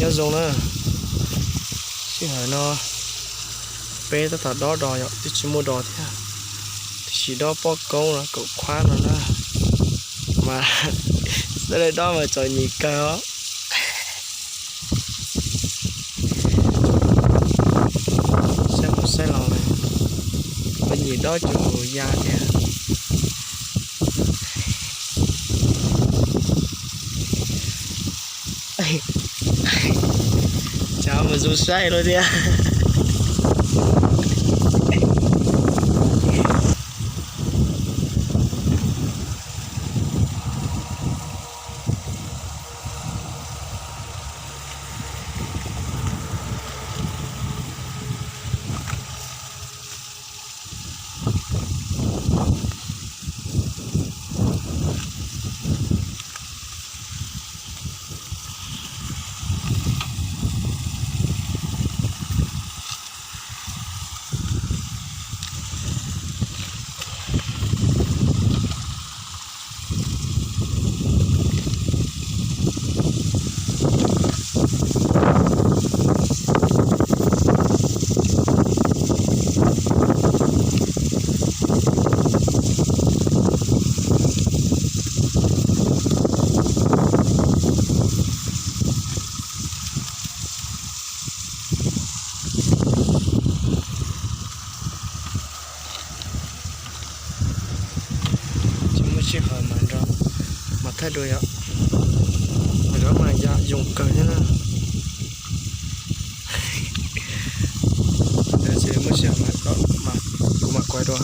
Nyob zoo na, sij hawm no peb tab tom dob dos yom, twb tsis muaj dos thiab, tiam sis dob pob koob no kaum khuab no na, mas sawv daws dob mas txom nyem kawg os. Saib mus saib los lawm, kuv nyim dob cov ya thiab. Tsav mus zoo saib lawm thiab. Tsis muaj sij hawm mas nrog mas thaij dua yom, mas nrog mas ya zoo kawg thiab na. Tsis muaj sij hawm mas kuv mam kuav dua.